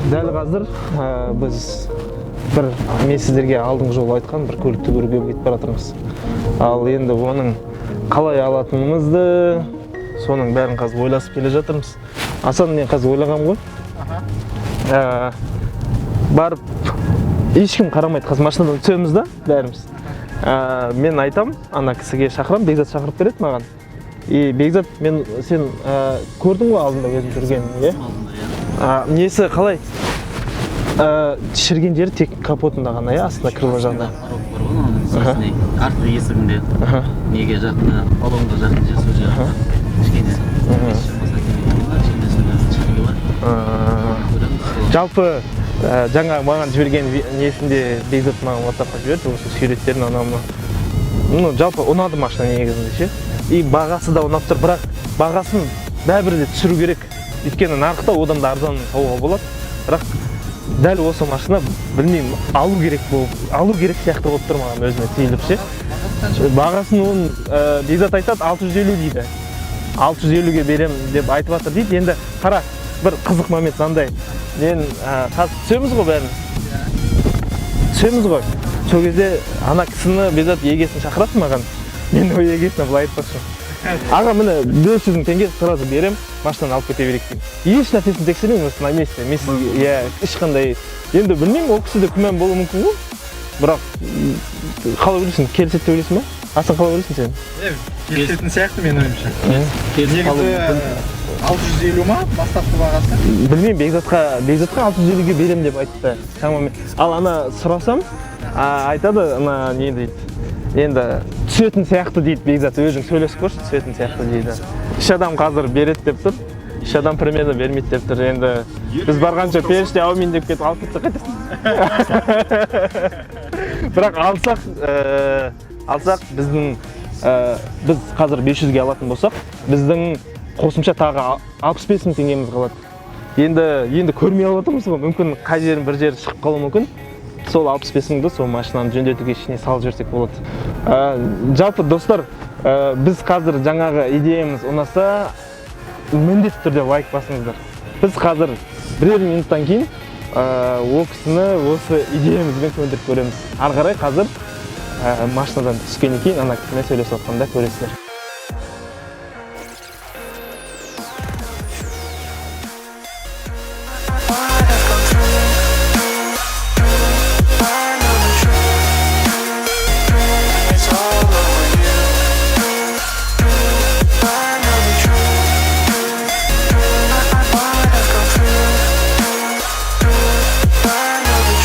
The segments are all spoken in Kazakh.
Дәл қазір біз бір, мен сіздерге алдыңғы жолы айтқан бір көлікті көруге кетіп бара жатырмыз. Ал енді оның қалай алатынымызды, соның бәрін қазір ойласып келе жатырмыз. Асан, мен қазір ойлағанмын ғой. Барып ешкім қарамайды, қазір машинадан түсеміз да бәріміз. Мен айтам, ана кісіге шақырам, Бекзат шақырып береді маған. И Бекзат, мен сен көрдің ғой алдында өзім жүргенін, иә? Несі қалай? Шіріген жері тек капотында ғана, иә, астында, крыло жағында. Порог бар ғой оның несіне, артқы есігінде. Неге жақын, баллонға жақын жер, сол жер кішкене шықпаса керек, кішкене сондай шірігі бар. Көреміз сол. Жалпы жаңа маған жіберген несінде Бекзат маған WhatsAppқа жіберді осы суреттерін, анау мынау. Ну, жалпы ұнады машина негізінде ше. И бағасы да ұнап тұр, бірақ бағасын бәрібір де түсіру керек. Өйткені нарықта одан да арзан табуға болады. Бірақ дәл осы машина, білмеймін, алу керек болып, алу керек сияқты болып тұр маған өзіме түйіліп ше. Бағасын оның Бекзат айтады, 650 дейді. 650-ге берем деп айтып жатыр дейді. Енді қара, бір қызық момент мынандай. Мен қазір түсеміз ғой бәрін. Түсеміз ғой. Сол кезде ана кісіні, Бекзат егесін шақырады маған. Мен ол егесіне былай айтпақшымын. Аға, міне 500 мың теңге сразу берем, машинаны алып кете берейік деймін. Еш нәрсесін тексермеймін, осы на месте. Мен сізге, иә, ешқандай, енді білмеймін, ол кісіде күмән болуы мүмкін ғой. Бірақ қалай ойлайсың, келіседі деп ойлайсың ба? Асан, қалай ойлайсың сен? Келісетін сияқты менің ойымша. Келісіп қалуы Негізі мүмкін. 650 ма бастапқы бағасы? Білмеймін, Бекзатқа 650-ге берем деп айтты шамамен. Ал ана сұрасам, айтады, ана не дейді, енді түсетін сияқты дейді. Бекзат, өзің сөйлесіп көрші, түсетін сияқты дейді. Үш адам қазір береді деп тұр, үш адам примерно бермейді деп тұр. Енді біз барғанша періште әумин деп кетіп алып кетсе қайтесің? Бірақ алсақ біздің біз қазір 500-ге алатын болсақ, біздің қосымша тағы 65 мың теңгеміз қалады. Енді көрмей алып отырмыз ғой, мүмкін қай жерін бір жері шығып қалуы мүмкін. Сол 65 мыңды сол машинаны жөндетуге ішіне салып жіберсек болады. Жалпы достар, біз қазір жаңағы идеямыз ұнаса, міндетті түрде лайк басыңыздар. Біз қазір бірер минуттан кейін ол кісіні осы идеямызбен көндіріп көреміз. Ары қарай қазір машинадан түскеннен кейін ана кісімен сөйлесіп жатқанда көресіздер. It's all over you. I know the truth. I have come through. I know the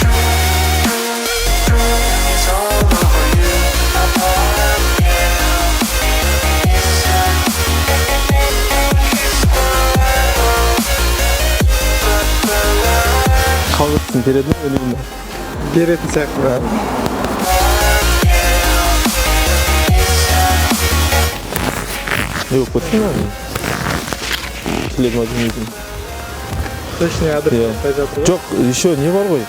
truth. It's all over you. Қалғытсын береді ме, білмеймін. Беретін сияқты. Не болып кетті мына? Тілек ма демейтін. Точный адрес Иә. айтпай жатыр ғой. Жоқ, еще не бар ғой,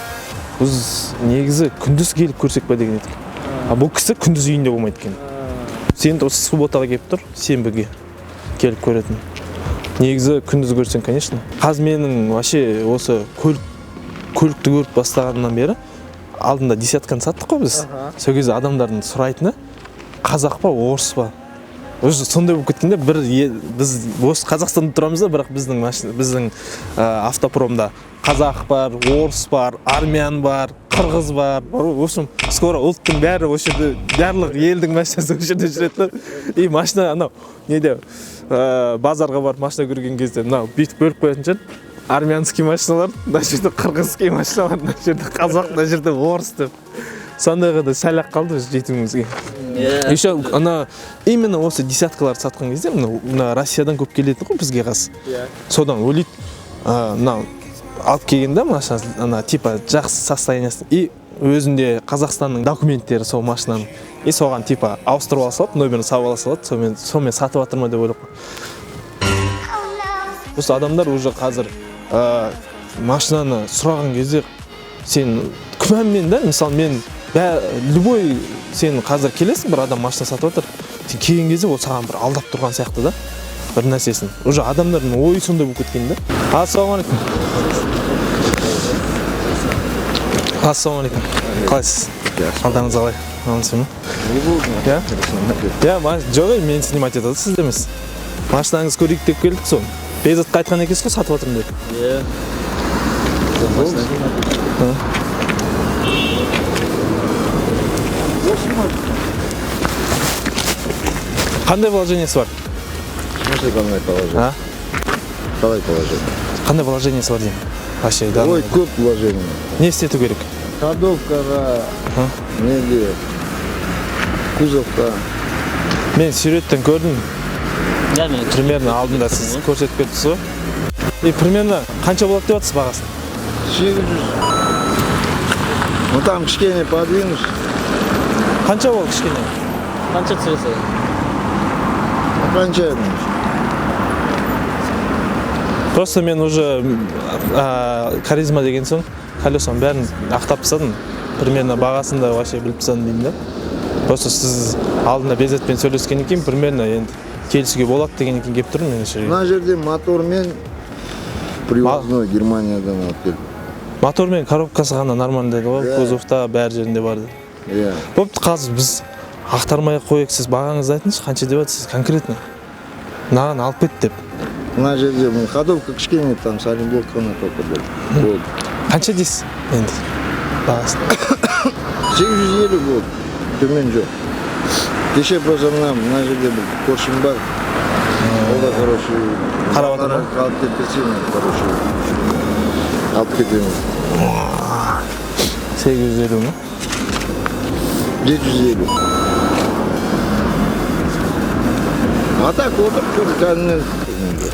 біз негізі күндіз келіп көрсек па деген едік. А бұл кісі күндіз үйінде болмайды екен. Сен осы субботаға келіп тұр, сенбіге келіп көретін. Негізі күндіз көрсең, конечно. Қазір менің вообще осы көлікті көріп бастағаннан бері, алдында десятканы саттық қой біз. Сол кезде адамдардың сұрайтыны қазақ па, орыс па, уже сондай болып кеткен де. Бір біз осы Қазақстанда тұрамыз да, бірақ біздің машина, біздің автопромда қазақ бар, орыс бар, армян бар, қырғыз бар, бар ғой. В общем, скоро ұлттың бәрі осы жерде, барлық елдің машинасы осы жерде жүреді да. И машина анау неде, базарға барып машина көрген кезде мынау бүйтіп бөліп қоятын шығар: армянский машиналар мына жерде, қырғызский машиналар мына жерде, қазақ мына жерде, орыс деп. Сондайға да сәл ақ қалды біз жетуімізге. Еще ана именно осы десяткаларды сатқан кезде мына Россиядан көп келеді ғой бізге қазір. Содан ойлайды, мынау алып келген да машина, ана типа жақсы состояниесі, и өзінде Қазақстанның документтері сол машинаның, и соған типа ауыстырып ала салады, номерін салып ала салады, сонымен сатып жатыр ма деп ойлап қой. Осы адамдар уже қазір машинаны сұраған кезде сен күмәнмен да. Мысалы, мен любой, сен қазір келесің, бір адам машина сатып жатыр, сен келген кезде ол саған бір алдап тұрған сияқты да бір нәрсесін. Уже адамдардың ойы сондай болып кеткен да. Ассалаумағалейкум. Ассалаумағалейкум, қалайсыз? Қалдарыңыз қалай, амансыз ба? Иә, иә, жоқ, ей, мен снимать етеді, сізді емес. Машинаңызды көрейік деп келдік. Соны Бекзатқа айтқан екенсіз ғой, сатып жатырмын деп. Иә. Қандай вложениесі бар? В смысле, қандай положение? А? Қалай положение? Қандай вложениесі бар деймін вообще, да? Ой, көп вложение. Не істету керек? Ходовкаға, неге, кузовқа. Мен суреттен көрдім. Иә, мен Примерно алдында сіз көрсетіп кеттіңіз ғой. И примерно қанша болады деп жатсыз бағасын? 800. Ну там кішкене подвинусь. Қанша болды кішкене? Қанша түсіресіз? Ну, қанша? Просто мен уже Каризма деген соң, колесоның бәрін ақтап тастадым, примерно бағасын да вообще біліп тастадым деймін да. Просто сіз алдында Бекзатпен сөйлескеннен кейін, примерно енді келісуге болады дегеннен кейін келіп тұрмын мен осы жерге. Мына жерде мотормен, привозной, Германиядан алып келдім. Мотор мен коробкасы ғана нормально деді ғой. Иә. Кузовта бәрі жерінде бар деді. Иә. Бопты, қазір біз ақтармай ақ қояйық, сіз бағаңызды айтыңызшы, қанша деп жатсыз конкретно, мынаған алып кет деп. Мына жерде міне ходовка кішкене, там сайлентблок қана только болды. Болды. Қанша дейсіз енді бағасын? 850 болды. Төмен жоқ. Кеше просто мына жерде бір көршім бар. Ол да, короче, Қарап жатыр ма? Алып кетпесе, мен, короче, алып кетемін. 850 ма? 750. А так отырып тұр кәдімгі.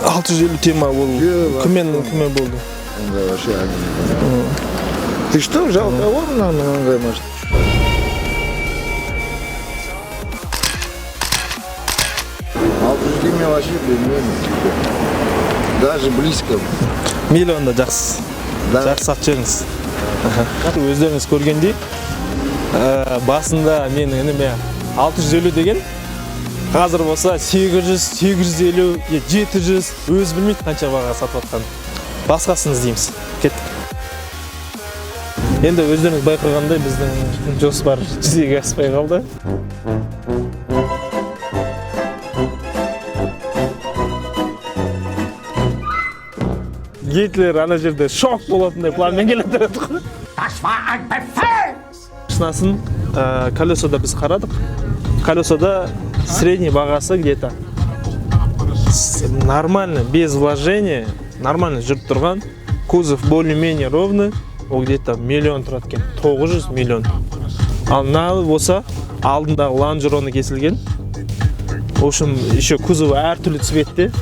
650 тема ол. Жоқ, Кіммен болды? Ондай вообще әңгіме. Ты что, жалко ғой мынандай машина. 600-ге мен вообще бермеймін. Даже близко. Мейлі онда, жақсы. Да. Жақсы, сатып жіберіңіз. Өздеріңіз көргендей, басында менің ініме 650 деген, қазір болса 800, 850, 700, өзі білмейді қанша бағаға сатып жатқанын. Басқасын іздейміз, кеттік. Енді өздеріңіз байқағандай, біздің жоспар жүзеге аспай қалды. Гитлер ана жерде шок болатындай планмен келе жатыр ғой. Машинасын колесода біз қарадық. Колесода средний бағасы где-то нормально, без вложения, нормально жүріп тұрған, кузов более-менее ровный, ол где-то миллион тұрады екен, 900 миллион. Ал мынау болса алдындағы лонжероны кесілген. В общем, еще кузовы әртүрлі цветте.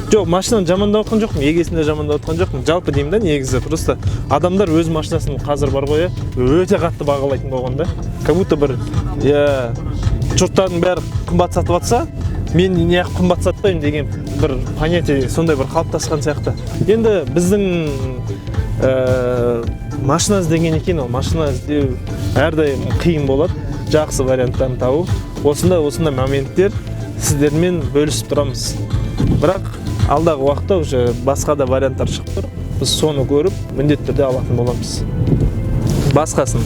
Жоқ, машинаны жамандап жатқан жоқпын, егесін де жамандап жатқан жоқпын, жалпы деймін да. Негізі просто адамдар өз машинасын қазір бар ғой, иә, өте қатты бағалайтын болған да, как будто бір, иә, жұрттардың бәрі қымбат сатып жатса, мен неғып қымбат сатпаймын деген бір понятие сондай бір қалыптасқан сияқты. Енді біздің машина іздеген екен, ол машина іздеу әрдайым қиын болады, жақсы варианттарын табу. Осындай осындай моменттер сіздермен бөлісіп тұрамыз, бірақ алдағы уақытта уже басқа да варианттар шығып тұр, біз соны көріп, міндетті түрде алатын боламыз басқасын.